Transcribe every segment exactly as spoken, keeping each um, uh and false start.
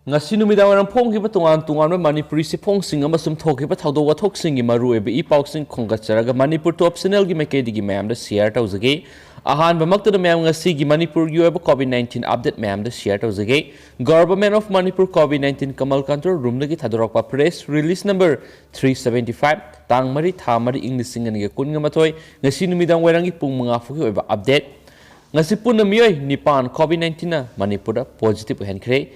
ꯉꯁꯤ ꯅꯨꯃꯤꯗꯥꯡ ꯋꯥꯏꯔꯝ ꯐꯣꯡꯈꯤꯕ ꯇꯣꯉꯥꯟ ꯇꯣꯉꯥꯟꯕ ꯃꯅꯤꯄꯨꯔꯤ ꯆꯦꯐꯣꯡꯁꯤꯡ ꯑꯃꯁꯨꯡ ꯊꯣꯛꯈꯤꯕ ꯊꯧꯗꯣꯛ ꯋꯥꯊꯣꯛꯁꯤꯡꯒꯤ ꯃꯔꯨꯑꯣꯏꯕ ꯏ ꯄꯥꯎꯁꯤꯡ ꯈꯣꯝꯒꯠꯆꯔꯒ ꯃꯅꯤꯄꯨꯔ ꯇꯣꯞ ꯆꯦꯅꯦꯜꯒꯤ ꯃꯥꯏꯀꯩꯗꯒꯤ ꯃꯌꯥꯝꯗ ꯁꯤꯌꯔ ꯇꯧꯖꯒꯦ꯫ ꯑꯍꯥꯟꯕꯃꯛꯇꯗ ꯃꯌꯥꯝ ꯉꯁꯤꯒꯤ ꯃꯅꯤꯄꯨꯔꯒꯤ ꯑꯣꯏꯕ ꯀꯣꯚꯤꯗ ꯅꯥꯏꯟꯇꯤꯟ ꯑꯞꯗꯦꯠ ꯃꯌꯥꯝꯗ ꯁꯤꯌꯔ ꯇꯧꯖꯒꯦ꯫ Government of Manipur COVID nineteen Kamal Control Roomꯗꯒꯤ ꯊꯥꯗꯣꯔꯛꯄ press release number three seventy five, ꯇꯥꯡ ꯃꯔꯤ, ꯊꯥ ꯃꯔꯤ, ꯏꯪ ꯂꯤꯁꯤꯡ ꯑꯅꯤꯒ ꯀꯨꯟꯒ ꯃꯥꯊꯣꯏ, ꯉꯁꯤ ꯅꯨꯃꯤꯗꯥꯡ ꯋꯥꯏꯔꯝꯒꯤ ꯄꯨꯡ ꯃꯉꯥ ꯐꯥꯎꯒꯤ ꯑꯣꯏꯕ ꯑꯞꯗꯦꯠ꯫ ꯉꯁꯤ ꯄꯨꯟꯅ ꯃꯤꯑꯣꯏ ꯅꯤꯄꯥꯟ ꯀꯣꯚꯤꯗ ꯅꯥꯏꯟꯇꯤꯟꯅ ꯃꯅꯤꯄꯨꯔꯗ ꯄꯣꯖꯤꯇꯤꯚ ꯑꯣꯏꯍꯟꯈ꯭ꯔꯦ꯫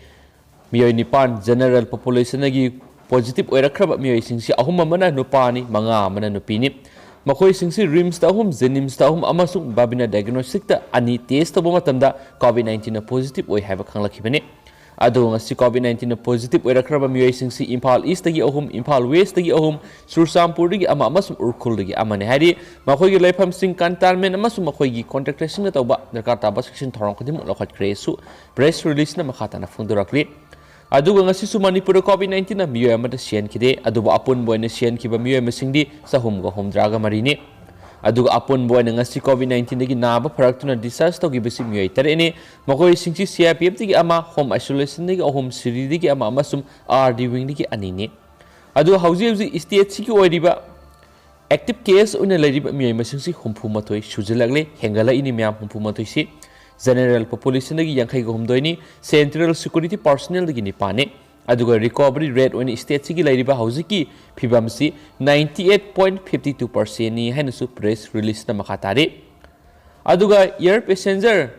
ꯃꯤꯑꯣꯏ ꯅꯤꯄꯥꯟ ꯖꯦꯅꯔꯦꯜ ꯄꯣꯄꯨꯂꯦꯁꯟꯗꯒꯤ ꯄꯣꯖꯤꯇꯤꯚ ꯑꯣꯏꯔꯛꯈ꯭ꯔꯕ ꯃꯤꯑꯣꯏꯁꯤꯡꯁꯤ ꯑꯍꯨꯝ ꯑꯃꯅ ꯅꯨꯄꯥꯅꯤ, ꯃꯉꯥ ꯑꯃꯅ ꯅꯨꯄꯤꯅꯤ꯫ ꯃꯈꯣꯏꯁꯤꯡꯁꯤ ꯔꯤꯝꯁꯇ ꯑꯍꯨꯝ, ꯖꯦꯅꯤꯝꯁꯇ ꯑꯍꯨꯝ ꯑꯃꯁꯨꯡ ꯕꯥꯕꯤꯅꯥ ꯗꯥꯏꯒꯅꯣꯁꯇꯤꯛꯇ ꯑꯅꯤ ꯇꯦꯁ ꯇꯧꯕ ꯃꯇꯝꯗ ꯀꯣꯚꯤꯗ ꯅꯥꯏꯟꯇꯤꯟꯅ ꯄꯣꯖꯤꯇꯤꯚ ꯑꯣꯏ ꯍꯥꯏꯕ ꯈꯪꯂꯛꯈꯤꯕꯅꯤ꯫ ꯑꯗꯨꯒ ꯉꯁꯤ ꯀꯣꯚꯤꯗ ꯅꯥꯏꯟꯇꯤꯟꯅ ꯄꯣꯖꯤꯇꯤꯚ ꯑꯣꯏꯔꯛꯈ꯭ꯔꯕ ꯃꯤꯑꯣꯏꯁꯤꯡꯁꯤ ꯏꯝꯐꯥꯜ ꯏꯁꯇꯒꯤ ꯑꯍꯨꯝ, ꯏꯝꯐꯥꯜ ꯋꯦꯁꯇꯒꯤ ꯑꯍꯨꯝ, ꯆꯨꯔꯆꯥꯟꯄꯨꯔꯗꯒꯤ ꯑꯃ ꯑꯃꯁꯨꯡ ꯎꯈ꯭ꯔꯨꯜꯗꯒꯤ ꯑꯃꯅꯤ ꯍꯥꯏꯔꯤ꯫ ꯃꯈꯣꯏꯒꯤ ꯂꯩꯐꯝꯁꯤꯡ, ꯀꯟꯇꯥꯏꯟꯃꯦꯟ ꯑꯃꯁꯨꯡ ꯃꯈꯣꯏꯒꯤ ꯀꯣꯟꯇꯦꯛꯇꯔꯁꯤꯡꯅ ꯇꯧꯕ ꯗꯔꯀꯥꯔ ꯇꯥꯕ ꯆꯦꯛꯁꯤꯟ ꯊꯧꯔꯥꯡ ꯈꯨꯗꯤꯡꯃꯛ ꯂꯧꯈꯠꯈ꯭ꯔꯦꯁꯨ ꯄ꯭ꯔꯦꯁ ꯔꯤꯂꯤꯖꯅ ꯃꯈꯥ ꯇꯥꯅ ꯐꯣꯡꯗꯣꯔꯛꯂꯤ꯫ ꯑꯗꯨꯒ ꯉꯁꯤꯁꯨ ꯃꯅꯤꯄꯨꯔꯗ ꯀꯣꯚꯤꯗ ꯅꯥꯏꯟꯇꯤꯟꯅ ꯃꯤꯑꯣꯏ ꯑꯃꯗ ꯁꯤꯍꯟꯈꯤꯗꯦ, ꯑꯗꯨꯕꯨ ꯑꯄꯨꯟꯕ ꯑꯣꯏꯅ ꯁꯤꯍꯟꯈꯤꯕ ꯃꯤꯑꯣꯏ ꯃꯁꯤꯡꯗꯤ ꯆꯍꯨꯝꯒ ꯍꯨꯝꯗ꯭ꯔꯥꯒ ꯃꯔꯤꯅꯤ꯫ ꯑꯗꯨꯒ ꯑꯄꯨꯟꯕ ꯑꯣꯏꯅ ꯉꯁꯤ ꯀꯣꯚꯤꯗ ꯅꯥꯏꯟꯇꯤꯟꯗꯒꯤ ꯅꯥꯕ ꯐꯔꯛꯇꯨꯅ ꯗꯤꯁꯆꯥꯔꯖ ꯇꯧꯈꯤꯕꯁꯤ ꯃꯤꯑꯣꯏ ꯇꯔꯦꯠꯅꯤ꯫ ꯃꯈꯣꯏꯁꯤꯡꯁꯤ ꯁꯤ ꯑꯥꯏ ꯄꯤ ꯑꯦꯐꯇꯒꯤ ꯑꯃ, ꯍꯣꯝ ꯑꯥꯏꯁꯣꯂꯦꯁꯟꯗꯒꯤ ꯑꯍꯨꯝ, ꯁꯤꯔꯤꯗꯒꯤ ꯑꯃ ꯑꯃꯁꯨꯡ ꯑꯥꯔ ꯗꯤ ꯋꯤꯡꯗꯒꯤ ꯑꯅꯤꯅꯤ꯫ ꯑꯗꯨꯒ ꯍꯧꯖꯤꯛ ꯍꯧꯖꯤꯛ ꯁ꯭ꯇꯦꯠꯁꯤꯒꯤ ꯑꯣꯏꯔꯤꯕ ꯑꯦꯛꯇꯤꯚ ꯀꯦꯁ ꯑꯣꯏꯅ ꯂꯩꯔꯤꯕ ꯃꯤꯑꯣꯏ ꯃꯁꯤꯡꯁꯤ ꯍꯨꯝꯐꯨ ꯃꯥꯊꯣꯏ ꯁꯨꯖꯤꯜꯂꯛꯂꯦ, ꯍꯦꯟꯒꯠꯂꯛꯏꯅꯤ ꯃꯌꯥꯝ ꯍꯨꯝꯐꯨ ꯃꯥꯊꯣꯏꯁꯤ꯫ ꯖꯦꯅꯔꯦꯜ ꯄꯣꯄꯨꯂꯦꯁꯟꯗꯒꯤ ꯌꯥꯡꯈꯩꯒ ꯍꯨꯝꯗꯣꯏꯅꯤ, ꯁꯦꯟꯇ꯭ꯔꯦꯜ ꯁꯦꯀ꯭ꯌꯨꯔꯤꯇꯤ ꯄꯥꯔꯁꯣꯅꯦꯜꯗꯒꯤ ꯅꯤꯄꯥꯟꯅꯤ꯫ ꯑꯗꯨꯒ ꯔꯤꯀꯣꯚꯔꯤ ꯔꯦꯠ ꯑꯣꯏꯅ ꯁ꯭ꯇꯦꯠꯁꯤꯒꯤ ꯂꯩꯔꯤꯕ ꯍꯧꯖꯤꯛꯀꯤ ꯐꯤꯕꯝꯁꯤ ninety eight point fifty two percentꯅꯤ ꯍꯥꯏꯅꯁꯨ ꯄ꯭ꯔꯦꯁ ꯔꯤꯂꯤꯖꯅ ꯃꯈꯥ ꯇꯥꯔꯤ꯫ ꯑꯗꯨꯒ ꯑꯦꯌꯔ ꯄꯦꯁꯦꯟꯖꯔ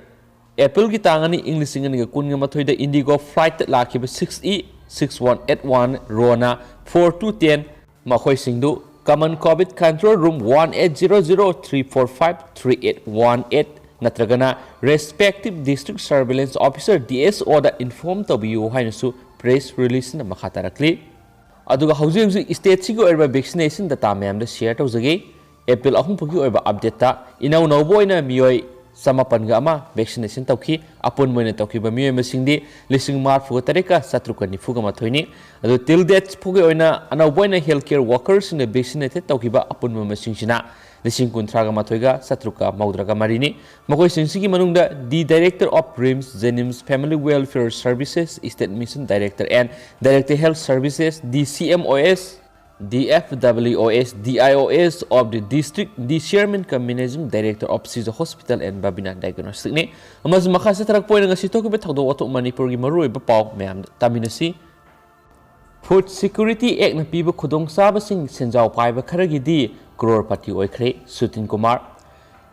ꯑꯦꯄ꯭ꯔꯤꯜꯒꯤ ꯇꯥꯡ ꯑꯅꯤ, ꯏꯪ ꯂꯤꯁꯤꯡ ꯑꯅꯤꯒ ꯀꯨꯟꯒ ꯃꯥꯊꯣꯏꯗ ꯏꯟꯗꯤꯒꯣ ꯐ꯭ꯂꯥꯏꯠꯇ ꯂꯥꯛꯈꯤꯕ six E six one eight one ꯔꯣꯅꯥ four two ten, ꯃꯈꯣꯏꯁꯤꯡꯗꯨ Common COVID Control Room one eight zero zero three four five three eight one eight ꯅꯠꯇ꯭ꯔꯒꯅ respective district surveillance officer, D S Oꯗ inform ꯇꯧꯕꯤꯌꯨ ꯍꯥꯏꯅꯁꯨ press ꯔꯤꯂꯤꯖꯅ ꯃꯈꯥ ꯇꯥꯔꯛꯂꯤ꯫ ꯑꯗꯨꯒ ꯍꯧꯖꯤꯛ ꯍꯧꯖꯤꯛ ꯁ꯭ꯇꯦꯠꯁꯤꯒꯤ ꯑꯣꯏꯕ vaccination data ꯃꯌꯥꯝꯗ ꯁꯤꯌꯔ ꯇꯧꯖꯒꯦ꯫ ꯑꯦꯄ꯭ꯔꯤꯜ ꯑꯍꯨꯝ ꯐꯥꯎꯒꯤ ꯑꯣꯏꯕ ꯑꯞꯗꯦꯠꯇ ꯏꯅꯧ ꯅꯧꯕ ꯑꯣꯏꯅ ꯃꯤꯑꯣꯏ ꯆꯃꯥꯄꯟꯒ ꯑꯃ ꯚꯦꯛꯁꯤꯅꯦꯁꯟ ꯇꯧꯈꯤ꯫ ꯑꯄꯨꯟꯕ ꯑꯣꯏꯅ ꯇꯧꯈꯤꯕ ꯃꯤꯑꯣꯏ ꯃꯁꯤꯡꯗꯤ ꯂꯤꯁꯤꯡ ꯃꯉꯥ ꯐꯨꯒ ꯇꯔꯦꯠꯀ ꯆꯥꯇ꯭ꯔꯨꯛꯀ ꯅꯤꯐꯨꯒ ꯃꯥꯊꯣꯏꯅꯤ꯫ ꯑꯗꯨ till date ꯐꯥꯎꯒꯤ ꯑꯣꯏꯅ ꯑꯅꯧꯕ ꯑꯣꯏꯅ health care workerꯁꯤꯡꯅ ꯚꯦꯛꯁꯤꯅꯦꯇꯦꯠ ꯇꯧꯈꯤꯕ ꯑꯄꯨꯟꯕ ꯃꯁꯤꯡꯁꯤꯅ ꯂꯤꯁꯤꯡ ꯀꯨꯟꯊ꯭ꯔꯥꯒ ꯃꯥꯊꯣꯏꯒ ꯆꯥꯇ꯭ꯔꯨꯛꯀ ꯃꯧꯗ꯭ꯔꯥꯒ ꯃꯔꯤꯅꯤ꯫ ꯃꯈꯣꯏꯁꯤꯡꯁꯤꯒꯤ ꯃꯅꯨꯡꯗ the Director of RIMS Janims Family Welfare Services, State Mission Director and Director Health Services, the C M O S, the F W O S, the I O S of the district, the Chairman cum Managing Director of Siza Hospital and Babina Diagnostic ꯅꯤ꯫ ꯑꯃꯁꯨꯡ ꯃꯈꯥ ꯆꯠꯊꯔꯛꯄ ꯑꯣꯏꯅ ꯉꯁꯤ ꯊꯣꯛꯈꯤꯕ ꯊꯧꯗꯣꯛ ꯋꯥꯊꯣꯛ ꯃꯅꯤꯄꯨꯔꯒꯤ ꯃꯔꯨꯑꯣꯏꯕ ꯄꯥꯎ ꯃꯌꯥꯝꯗ ꯇꯥꯃꯤꯟꯅꯁꯤ꯫ Food Security Actꯅ ꯄꯤꯕ ꯈꯨꯗꯣꯡꯆꯥꯕꯁꯤꯡ ꯁꯦꯟꯖꯥꯎ ꯄꯥꯏꯕ ꯈꯔꯒꯤꯗꯤ ꯀ꯭ꯔꯣꯔꯄꯇꯤ ꯑꯣꯏꯈ꯭ꯔꯦ, ꯁꯨꯇꯤꯟ Kumar.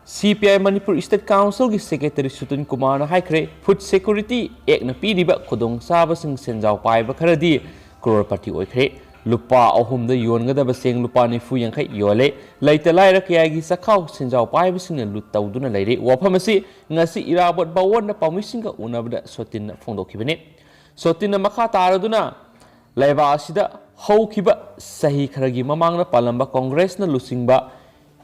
C P I Manipur State Councilꯒꯤ Secretary ꯁꯨꯇꯤꯟ ꯀꯨꯃꯥꯔꯅ ꯍꯥꯏꯈ꯭ꯔꯦ, Food Security Actꯅ ꯄꯤꯔꯤꯕ ꯈꯨꯗꯣꯡꯆꯥꯕꯁꯤꯡ ꯁꯦꯟꯖꯥꯎ ꯄꯥꯏꯕ ꯈꯔꯗꯤ ꯀ꯭ꯔꯣꯔꯄꯇꯤ ꯑꯣꯏꯈ꯭ꯔꯦ꯫ ꯂꯨꯄꯥ ꯑꯍꯨꯝꯗ ꯌꯣꯟꯒꯗꯕ ꯆꯦꯡ ꯂꯨꯄꯥ ꯅꯤꯐꯨ ꯌꯥꯡꯈꯩ ꯌꯣꯜꯂꯦ꯫ ꯂꯩꯇ ꯂꯥꯏꯔ ꯀꯌꯥꯒꯤ ꯆꯈꯥꯎ ꯁꯦꯟꯖꯥꯎ ꯄꯥꯏꯕꯁꯤꯡꯅ ꯂꯨꯠ ꯇꯧꯗꯨꯅ ꯂꯩꯔꯦ꯫ ꯋꯥꯐꯝ ꯑꯁꯤ ꯉꯁꯤ ꯏꯔꯥꯕꯣꯠ ꯕꯥꯋꯣꯟꯗ ꯄꯥꯎꯃꯤꯁꯤꯡꯒ ꯎꯅꯕꯗ ꯁꯣꯇꯤꯟꯅ ꯐꯣꯡꯗꯣꯛꯈꯤꯕꯅꯤ꯫ ꯁꯣꯇꯤꯟꯅ ꯃꯈꯥ ꯇꯥꯔꯗꯨꯅ ꯂꯩꯕꯥꯛ ꯑꯁꯤꯗ ꯍꯧꯈꯤꯕ ꯆꯍꯤ ꯈꯔꯒꯤ ꯃꯃꯥꯡꯗ ꯄꯥꯜꯂꯝꯕ ꯀꯣꯡꯒ꯭ꯔꯦꯁꯅ ꯂꯨꯆꯤꯡꯕ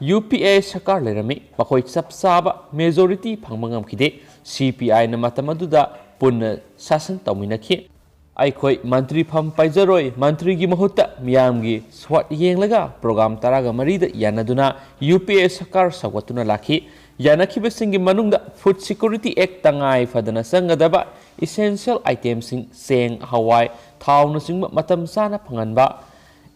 UPA ꯁꯔꯀꯥꯔ ꯂꯩꯔꯝꯃꯤ꯫ ꯃꯈꯣꯏ ꯆꯞ ꯆꯥꯕ majority ꯐꯪꯕ ꯉꯝꯈꯤꯗꯦ꯫ CPIꯅ ꯃꯇꯝ ꯑꯗꯨꯗ ꯄꯨꯟꯅ ꯁꯥꯁꯟ ꯇꯧꯃꯤꯟꯅꯈꯤ꯫ ꯑꯩꯈꯣꯏ ꯃꯟꯇ꯭ꯔꯤ ꯐꯝ ꯄꯥꯏꯖꯔꯣꯏ, ꯃꯟꯇ꯭ꯔꯤꯒꯤ ꯃꯍꯨꯠꯇ ꯃꯤꯌꯥꯝꯒꯤ ꯁ꯭ꯋꯥꯠ ꯌꯦꯡꯂꯒ program ꯇꯔꯥꯒ ꯃꯔꯤꯗ ꯌꯥꯅꯗꯨꯅ UPA ꯁꯔꯀꯥꯔ ꯁꯧꯒꯠꯇꯨꯅ ꯂꯥꯛꯈꯤ꯫ ꯌꯥꯅꯈꯤꯕꯁꯤꯡꯒꯤ ꯃꯅꯨꯡꯗ Food Security Act ꯇꯉꯥꯏ ꯐꯗꯅ ꯆꯪꯒꯗꯕ essential itemꯁꯤꯡ, ꯆꯦꯡ, ꯍꯋꯥꯏ, ꯊꯥꯎꯅꯆꯤꯡꯕ ꯃꯇꯝ ꯆꯥꯅ ꯐꯪꯍꯟꯕ,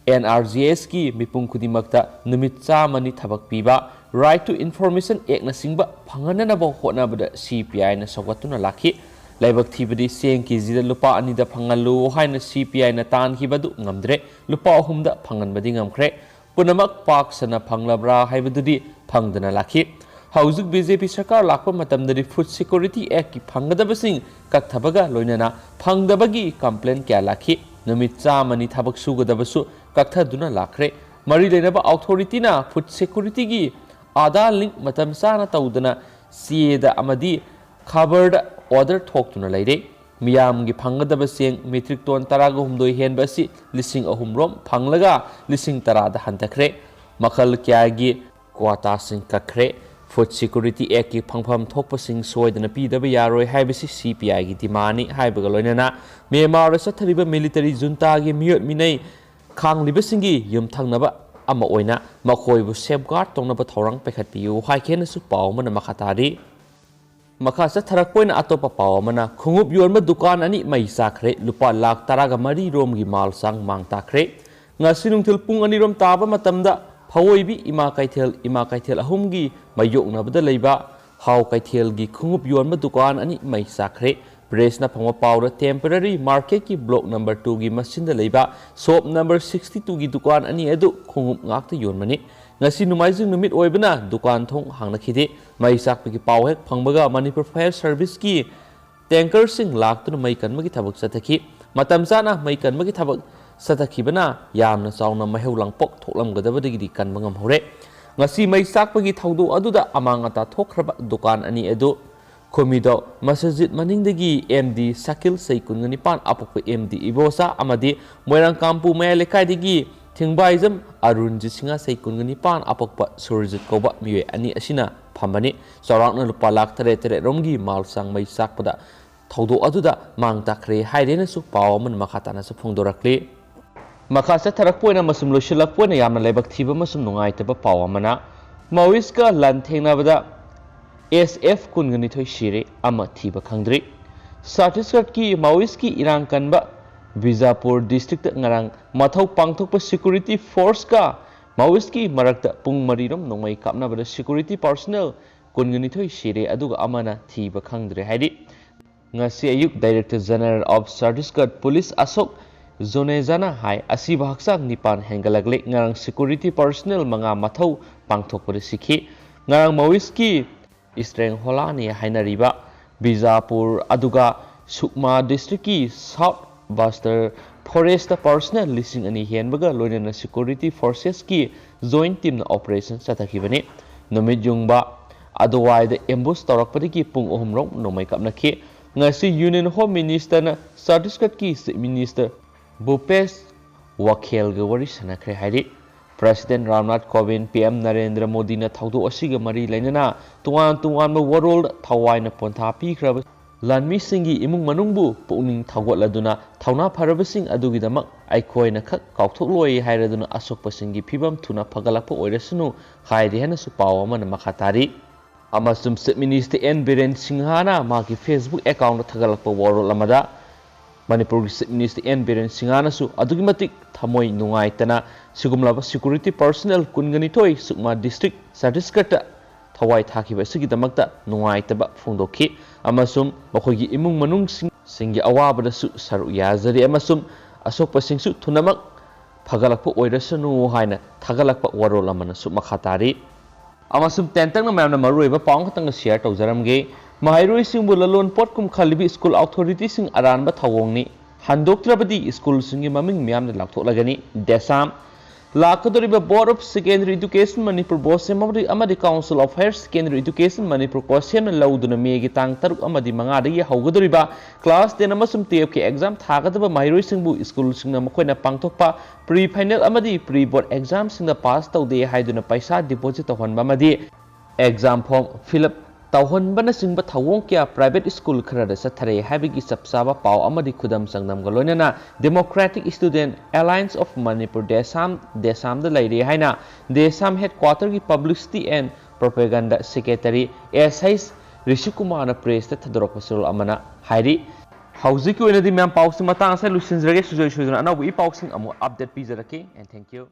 NREGSꯀꯤ ꯃꯤꯄꯨꯝ ꯈꯨꯗꯤꯡꯃꯛꯇ ꯅꯨꯃꯤꯠ ꯆꯥꯝꯃꯅꯤ ꯊꯕꯛ ꯄꯤꯕ, Right to Information Actꯅꯆꯤꯡꯕ ꯐꯪꯍꯟꯅꯅꯕ ꯍꯣꯠꯅꯕꯗ CPIꯅ ꯁꯧꯒꯠꯇꯨꯅ ꯂꯥꯛꯈꯤ꯫ ꯂꯥꯏꯕꯛ ꯊꯤꯕꯗꯤ ꯆꯦꯡ KGꯗ ꯂꯨꯄꯥ ꯑꯅꯤꯗ ꯐꯪꯍꯜꯂꯨ ꯍꯥꯏꯅ CPIꯅ ꯇꯥꯟꯈꯤꯕ ꯑꯗꯨ ꯉꯝꯗ꯭ꯔꯦ, ꯂꯨꯄꯥ ꯑꯍꯨꯝꯗ ꯐꯪꯍꯟꯕꯗꯤ ꯉꯝꯈ꯭ꯔꯦ꯫ ꯄꯨꯝꯅꯃꯛ ꯄꯥꯛ ꯁꯟꯅ ꯐꯪꯂꯕ꯭ꯔꯥ ꯍꯥꯏꯕꯗꯨꯗꯤ ꯐꯪꯗꯅ ꯂꯥꯛꯈꯤ꯫ ꯍꯧꯖꯤꯛ BJP ꯁꯔꯀꯥꯔ ꯂꯥꯛꯄ ꯃꯇꯝꯗꯗꯤ Food Security Actꯀꯤ ꯐꯪꯒꯗꯕꯁꯤꯡ ꯀꯛꯊꯕꯒ ꯂꯣꯏꯅꯅ ꯐꯪꯗꯕꯒꯤ complaint ꯀꯌꯥ ꯂꯥꯛꯈꯤ꯫ ꯅꯨꯃꯤꯠ ꯆꯥꯝꯃꯅꯤ ꯊꯕꯛ ꯁꯨꯒꯗꯕꯁꯨ ꯀꯛꯊꯗꯨꯅ ꯂꯥꯛꯈ꯭ꯔꯦ꯫ ꯃꯔꯤ ꯂꯩꯅꯕ authorityꯅ Food Securityꯒꯤ Aadhaar link ꯃꯇꯝ ꯆꯥꯅ ꯇꯧꯗꯅ ꯆꯦꯗ ꯑꯃꯗꯤ ꯈꯕꯔꯗ order ꯊꯣꯛꯇꯨꯅ ꯂꯩꯔꯦ꯫ ꯃꯤꯌꯥꯝꯒꯤ ꯐꯪꯒꯗꯕ ꯆꯦꯡ metric ton ꯇꯔꯥꯒ ꯍꯨꯝꯗꯣꯏ ꯍꯦꯟꯕ ꯑꯁꯤ ꯂꯤꯁꯤꯡ ꯑꯍꯨꯝ ꯔꯣꯝ ꯐꯪꯂꯒ ꯂꯤꯁꯤꯡ ꯇꯔꯥꯗ ꯍꯟꯊꯈ꯭ꯔꯦ꯫ ꯃꯈꯜ ꯀꯌꯥꯒꯤ quotaꯁꯤꯡ ꯀꯛꯈ꯭ꯔꯦ꯫ Food Security Actꯀꯤ ꯐꯪꯐꯝ ꯊꯣꯛꯄꯁꯤꯡ ꯁꯣꯏꯗꯅ ꯄꯤꯗꯕ ꯌꯥꯔꯣꯏ ꯍꯥꯏꯕꯁꯤ CPIꯒꯤ demandꯅꯤ ꯍꯥꯏꯕꯒ ꯂꯣꯏꯅꯅ ꯃ꯭ꯌꯥꯟꯃꯥꯔꯗ ꯆꯠꯊꯔꯤꯕ military juntaꯒꯤ ꯃꯤꯑꯣꯠ ꯃꯤꯅꯩ ꯈꯥꯡꯂꯤꯕꯁꯤꯡꯒꯤ ꯌꯨꯝꯊꯪꯅꯕ ꯑꯃ ꯑꯣꯏꯅ ꯃꯈꯣꯏꯕꯨ safeguard ꯇꯧꯅꯕ ꯊꯧꯔꯥꯡ ꯄꯥꯏꯈꯠꯄꯤꯌꯨ ꯍꯥꯏꯈꯤ ꯍꯥꯏꯅꯁꯨ ꯄꯥꯎ ꯑꯃꯅ ꯃꯈꯥ ꯇꯥꯔꯤ꯫ ꯃꯈꯥ ꯆꯠꯊꯔꯛꯄ ꯑꯣꯏꯅ ꯑꯇꯣꯞꯄ ꯄꯥꯎ ꯑꯃꯅ, ꯈꯣꯡꯎꯞ ꯌꯣꯟꯕ ꯗꯨꯀꯥꯟ ꯑꯅꯤ ꯃꯩ ꯆꯥꯛꯈ꯭ꯔꯦ, ꯂꯨꯄꯥ ꯂꯥꯈ ꯇꯔꯥꯒ ꯃꯔꯤ ꯔꯣꯝꯒꯤ ꯃꯥꯜ ꯆꯥꯡ ꯃꯥꯡ ꯇꯥꯛꯈ꯭ꯔꯦ꯫ ꯉꯁꯤ ꯅꯨꯡꯊꯤꯜ ꯄꯨꯡ ꯑꯅꯤ ꯔꯣꯝ ꯇꯥꯕ ꯃꯇꯝꯗ ꯐꯋꯣꯏꯕꯤ ꯏꯃꯥ ꯀꯩꯊꯦꯜ, ꯏꯃꯥ ꯀꯩꯊꯦꯜ ꯑꯍꯨꯝꯒꯤ ꯃꯥꯌꯣꯛꯅꯕꯗ ꯂꯩꯕ ꯍꯥꯎ ꯀꯩꯊꯦꯜꯒꯤ ꯈꯣꯡꯎꯞ ꯌꯣꯟꯕ ꯗꯨꯀꯥꯟ ꯑꯅꯤ ꯃꯩ ꯆꯥꯛꯈ꯭ꯔꯦ꯫ Pressꯅ ꯐꯪꯕ ꯄꯥꯎꯗ, temporary marketꯀꯤ block number twoꯒꯤ ꯃꯆꯤꯟꯗ ꯂꯩꯕ shop number sixty twoꯒꯤ ꯗꯨꯀꯥꯟ ꯑꯅꯤ ꯑꯗꯨ ꯈꯣꯡꯎꯞ ꯉꯥꯛꯇ ꯌꯣꯟꯕꯅꯤ꯫ ꯉꯁꯤ ꯅꯣꯡꯃꯥꯏꯖꯤꯡ ꯅꯨꯃꯤꯠ ꯑꯣꯏꯕꯅ ꯗꯨꯀꯥꯟ ꯊꯣꯡ ꯍꯥꯡꯅꯈꯤꯗꯦ꯫ ꯃꯩ ꯆꯥꯛꯄꯒꯤ ꯄꯥꯎ ꯍꯦꯛ ꯐꯪꯕꯒ ꯃꯅꯤꯄꯨꯔ Fire Serviceꯀꯤ tankerꯁꯤꯡ ꯂꯥꯛꯇꯨꯅ ꯃꯩ ꯀꯟꯕꯒꯤ ꯊꯕꯛ ꯆꯠꯊꯈꯤ꯫ ꯃꯇꯝ ꯆꯥꯅ ꯃꯩ ꯀꯟꯕꯒꯤ ꯊꯕꯛ ꯆꯠꯊꯈꯤꯕꯅ ꯌꯥꯝꯅ ꯆꯥꯎꯅ ꯃꯩꯍꯧ ꯂꯥꯡꯄꯣꯛ ꯊꯣꯛꯂꯝꯒꯗꯕꯗꯒꯤꯗꯤ ꯀꯟꯕ ꯉꯝꯍꯧꯔꯦ꯫ ꯉꯁꯤ ꯃꯩ ꯆꯥꯛꯄꯒꯤ ꯊꯧꯗꯣꯛ ꯑꯗꯨꯗ ꯑꯃꯥꯡ ꯑꯇꯥ ꯊꯣꯛꯈ꯭ꯔꯕ ꯗꯨꯀꯥꯟ ꯑꯅꯤ ꯑꯗꯨ ꯈꯨꯃꯤꯗꯧ ꯃꯁꯖꯤꯗ ꯃꯅꯤꯡꯗꯒꯤ M D ꯁꯀꯤꯜ, ꯆꯍꯤ ꯀꯨꯟꯒ ꯅꯤꯄꯥꯟ, ꯑꯄꯣꯛꯄ M D ꯏꯕꯣꯆꯥ, ꯑꯃꯗꯤ ꯃꯣꯏꯔꯥꯡ ꯀꯥꯡꯄꯨ ꯃꯌꯥꯏ ꯂꯩꯀꯥꯏꯗꯒꯤ ꯊꯤꯡꯕꯥꯏꯖꯝ ꯑꯔꯨꯟꯖꯤꯠ ꯁꯤꯡꯍ, ꯆꯍꯤ ꯀꯨꯟꯒ ꯅꯤꯄꯥꯟ, ꯑꯄꯣꯛꯄ ꯁꯨꯔꯖꯤꯠ ꯀꯧꯕ ꯃꯤꯑꯣꯏ ꯑꯅꯤ ꯑꯁꯤꯅ ꯐꯝꯕꯅꯤ꯫ ꯆꯥꯎꯔꯥꯛꯅ ꯂꯨꯄꯥ ꯂꯥꯈ ꯇꯔꯦꯠ, ꯇꯔꯦꯠ ꯔꯣꯝꯒꯤ ꯃꯥꯜ ꯆꯥꯡ ꯃꯩ ꯆꯥꯛꯄꯗ ꯊꯧꯗꯣꯛ ꯑꯗꯨꯗ ꯃꯥꯡ ꯇꯥꯛꯈ꯭ꯔꯦ ꯍꯥꯏꯔꯦꯅꯁꯨ ꯄꯥꯎ ꯑꯃꯅ ꯃꯈꯥ ꯇꯥꯅꯁꯨ ꯐꯣꯡꯗꯣꯔꯛꯂꯤ꯫ ꯃꯈꯥ ꯆꯠꯊꯔꯛꯄ ꯑꯣꯏꯅ ꯑꯃꯁꯨꯡ ꯂꯣꯏꯁꯤꯜꯂꯛꯄ ꯑꯣꯏꯅ ꯌꯥꯝꯅ ꯂꯥꯏꯕꯛ ꯊꯤꯕ ꯑꯃꯁꯨꯡ ꯅꯨꯡꯉꯥꯏꯇꯕ ꯄꯥꯎ ꯑꯃꯅ, ꯃꯥꯑꯣꯏꯁꯀ ꯂꯥꯟꯊꯦꯡꯅꯕꯗ S F ꯀꯨꯟꯒ ꯅꯤꯊꯣꯏ ꯁꯤꯔꯦ, ꯑꯃ ꯊꯤꯕ ꯈꯪꯗ꯭ꯔꯤ꯫ ꯆꯇꯤꯁꯒꯔꯀꯤ ꯃꯥꯑꯣꯏꯁꯀꯤ ꯏꯔꯥꯡ ꯀꯟꯕ ꯕꯤꯖꯥꯄꯨꯔ districtꯇ ꯉꯔꯥꯡ ꯃꯊꯧ ꯄꯥꯡꯊꯣꯛꯄ security forceꯀ ꯃꯥꯑꯣꯏꯁꯀꯤ ꯃꯔꯛꯇ ꯄꯨꯡ ꯃꯔꯤꯔꯣꯝ ꯅꯣꯡꯃꯩ ꯀꯥꯞꯅꯕꯗ security personnel ꯀꯨꯟꯒ ꯅꯤꯊꯣꯏ ꯁꯤꯔꯦ, ꯑꯗꯨꯒ ꯑꯃꯅ ꯊꯤꯕ ꯈꯪꯗ꯭ꯔꯦ ꯍꯥꯏꯔꯤ꯫ ꯉꯁꯤ ꯑꯌꯨꯛ Director General of Chhattisgarh Police ꯑꯁꯣꯛ ꯖꯣꯅꯦꯖꯥꯅ ꯍꯥꯏ, ꯑꯁꯤꯕ ꯍꯛꯆꯥꯡ ꯅꯤꯄꯥꯟ ꯍꯦꯟꯒꯠꯂꯛꯂꯦ꯫ ꯉꯔꯥꯡ security personnel ꯃꯉꯥ ꯃꯊꯧ ꯄꯥꯡꯊꯣꯛꯄꯗ ꯁꯤꯈꯤ꯫ ꯉꯔꯥꯡ ꯃꯥꯑꯣꯏꯁꯀꯤ ꯏꯁꯇ꯭ꯔꯦꯡ ꯍꯣꯂꯥꯅꯤ ꯍꯥꯏꯅꯔꯤꯕ ꯕꯤꯖꯥꯄꯨꯔ ꯑꯗꯨꯒ ꯁꯨꯛꯃꯥ districtꯀꯤ South Bastar forestꯇ personnel ꯂꯤꯁꯤꯡ ꯑꯅꯤ ꯍꯦꯟꯕꯒ ꯂꯣꯏꯅꯅ security forcesꯀꯤ joint teamꯅ operation ꯆꯠꯊꯈꯤꯕꯅꯤ꯫ ꯅꯨꯃꯤꯠ ꯌꯨꯡꯕ ꯑꯗꯨꯋꯥꯏꯗ ambush ꯇꯧꯔꯛꯄꯗꯒꯤ ꯄꯨꯡ ꯑꯍꯨꯝ ꯔꯣꯝ ꯅꯣꯡꯃꯩ ꯀꯥꯞꯅꯈꯤ꯫ ꯉꯁꯤ Union Home Ministerꯅ ꯆꯇꯤꯁꯒꯔꯀꯤ Chief Minister ꯚꯨꯄꯦꯁ ꯋꯥꯈꯦꯜꯒ ꯋꯥꯔꯤ ꯁꯥꯟꯅꯈ꯭ꯔꯦ ꯍꯥꯏꯔꯤ꯫ President Ramnath ꯀꯣꯕꯤꯟꯗ, P M Narendra ꯃꯣꯗꯤꯅ ꯊꯧꯗꯣꯛ ꯑꯁꯤꯒ ꯃꯔꯤ ꯂꯩꯅꯅ ꯇꯣꯉꯥꯟ ꯇꯣꯉꯥꯟꯕ ꯋꯥꯔꯣꯜꯗ ꯊꯋꯥꯏꯅ ꯄꯣꯟꯊꯥ ꯄꯤꯈ꯭ꯔꯕ ꯂꯥꯟꯃꯤꯁꯤꯡꯒꯤ ꯏꯃꯨꯡ ꯃꯅꯨꯡꯕꯨ ꯄꯨꯛꯅꯤꯡ ꯊꯧꯒꯠꯂꯗꯨꯅ ꯊꯧꯅꯥ ꯐꯔꯕꯁꯤꯡ ꯑꯗꯨꯒꯤꯗꯃꯛ ꯑꯩꯈꯣꯏꯅ ꯈꯛ ꯀꯥꯎꯊꯣꯛꯂꯣꯏ ꯍꯥꯏꯔꯗꯨꯅ ꯑꯁꯣꯛꯄꯁꯤꯡꯒꯤ ꯐꯤꯕꯝ ꯊꯨꯅ ꯐꯒꯠꯂꯛꯄ ꯑꯣꯏꯔꯁꯅꯨ ꯍꯥꯏꯔꯤ ꯍꯥꯏꯅꯁꯨ ꯄꯥꯎ ꯑꯃꯅ ꯃꯈꯥ ꯇꯥꯔꯤ꯫ ꯑꯃꯁꯨꯡ Chief Minister N ꯕꯤꯔꯦꯟ ꯁꯤꯡꯍꯅ ꯃꯍꯥꯛꯀꯤ Facebook account ꯊꯥꯒꯠꯂꯛꯄ ꯋꯥꯔꯣꯜ ꯑꯃꯗ ꯃꯅꯤꯄꯨꯔꯒꯤ Chief Minister N ꯕꯤꯔꯦꯟ ꯁꯤꯡꯍꯅꯁꯨ ꯑꯗꯨꯛꯀꯤ ꯃꯇꯤꯛ ꯊꯃꯣꯏ ꯅꯨꯡꯉꯥꯏꯇꯅ ꯁꯤꯒꯨꯝꯂꯕ security personnel ꯀꯨꯟꯒ ꯅꯤꯊꯣꯏ ꯁꯨꯛꯃꯥ district ꯆꯇꯤꯁꯒꯔꯗ ꯊꯋꯥꯏ ꯊꯥꯈꯤꯕ ꯑꯁꯤꯒꯤꯗꯃꯛꯇ ꯅꯨꯡꯉꯥꯏꯇꯕ ꯐꯣꯡꯗꯣꯛꯈꯤ ꯑꯃꯁꯨꯡ ꯃꯈꯣꯏꯒꯤ ꯏꯃꯨꯡ ꯃꯅꯨꯡꯁꯤꯡ, ꯁꯤꯡꯒꯤ ꯑꯋꯥꯕꯗꯁꯨ ꯁꯔꯨꯛ ꯌꯥꯖꯔꯤ ꯑꯃꯁꯨꯡ ꯑꯁꯣꯛꯄꯁꯤꯡꯁꯨ ꯊꯨꯅꯃꯛ ꯐꯒꯠꯂꯛꯄ ꯑꯣꯏꯔꯁꯅꯨ ꯍꯥꯏꯅ ꯊꯥꯒꯠꯂꯛꯄ ꯋꯥꯔꯣꯜ ꯑꯃꯅꯁꯨ ꯃꯈꯥ ꯇꯥꯔꯤ꯫ ꯑꯃꯁꯨꯡ ꯇꯦꯟꯇꯛꯅ ꯃꯌꯥꯝꯅ ꯃꯔꯨꯑꯣꯏꯕ ꯄꯥꯎ ꯑꯃꯈꯛꯇꯪꯒ share ꯇꯧꯖꯔꯝꯒꯦ꯫ ꯃꯍꯩꯔꯣꯏꯁꯤꯡꯕꯨ ꯂꯂꯣꯟ ꯄꯣꯠ ꯀꯨꯝꯈꯜꯂꯤꯕꯤ school authority ꯁꯤꯡ ꯑꯔꯥꯟꯕ ꯊꯧꯑꯣꯡꯅꯤ꯫ ꯍꯟꯗꯣꯛꯇ꯭ꯔꯕꯗꯤ school ꯁꯤꯡꯒꯤ ꯃꯃꯤꯡ ꯃꯤꯌꯥꯝꯅ ꯂꯥꯎꯊꯣꯛꯂꯒꯅꯤ꯫ ꯗꯦꯁꯥꯝ꯫ ꯂꯥꯛꯀꯗꯧꯔꯤꯕ Board of Secondary Education Manipur, ꯕꯣꯁꯦꯝ, ꯑꯃꯗꯤ Council of Higher Secondary Education Manipur, ꯀꯣꯁꯦꯝꯅ ꯂꯧꯗꯨꯅ ꯃꯦꯒꯤ ꯇꯥꯡ ꯇꯔꯨꯛ ꯑꯃꯗꯤ ꯃꯉꯥꯗꯒꯤ ꯍꯧꯒꯗꯧꯔꯤꯕ class ten ꯑꯃꯁꯨꯡ twelve ꯀꯤ exam ꯊꯥꯒꯗꯕ ꯃꯍꯩꯔꯣꯏꯁꯤꯡꯕꯨ school ꯁꯤꯡꯅ ꯃꯈꯣꯏꯅ ꯄꯥꯡꯊꯣꯛꯄ pre final ꯑꯃꯗꯤ pre board exam ꯁꯤꯡꯗ pass ꯇꯧꯗꯦ ꯍꯥꯏꯗꯨꯅ ꯄꯩꯁꯥ deposit ꯇꯧꯍꯟꯕ ꯑꯃꯗꯤ exam form fill up ꯇꯧꯍꯟꯕꯅꯆꯤꯡꯕ ꯊꯧꯑꯣꯡ ꯀꯌꯥ private school ꯈꯔꯗ ꯆꯠꯊꯔꯦ ꯍꯥꯏꯕꯒꯤ ꯆꯞ ꯆꯥꯕ ꯄꯥꯎ ꯑꯃꯗꯤ ꯈꯨꯗꯝ ꯆꯥꯡꯗꯝꯒ ꯂꯣꯏꯅꯅ Democratic Student Alliance of Manipur, ꯗꯦꯁꯥꯝ, ꯗꯦꯁꯥꯝꯗ ꯂꯩꯔꯦ ꯍꯥꯏꯅ ꯗꯦꯁꯥꯝ headquarter ꯒꯤ Publicity and Propaganda Secretary S H ꯔꯤꯁꯤꯀꯨꯃꯥꯔꯅ press ꯇ ꯊꯥꯗꯣꯔꯛꯄ ꯆꯦꯔꯣꯜ ꯑꯃꯅ ꯍꯥꯏꯔꯤ꯫ ꯍꯧꯖꯤꯛꯀꯤ ꯑꯣꯏꯅꯗꯤ ꯃꯌꯥꯝ ꯄꯥꯎꯁꯤ ꯃꯇꯥꯡ ꯑꯁꯤꯗ ꯂꯣꯏꯁꯤꯟꯖꯔꯒꯦ꯫ ꯁꯨꯡꯁꯣꯏ ꯁꯣꯏꯗꯅ ꯑꯅꯧꯕ ꯏ ꯄꯥꯎꯁꯤꯡ ꯑꯃꯨꯛ update ꯄꯤꯖꯔꯛꯀꯦ꯫ And thank you꯫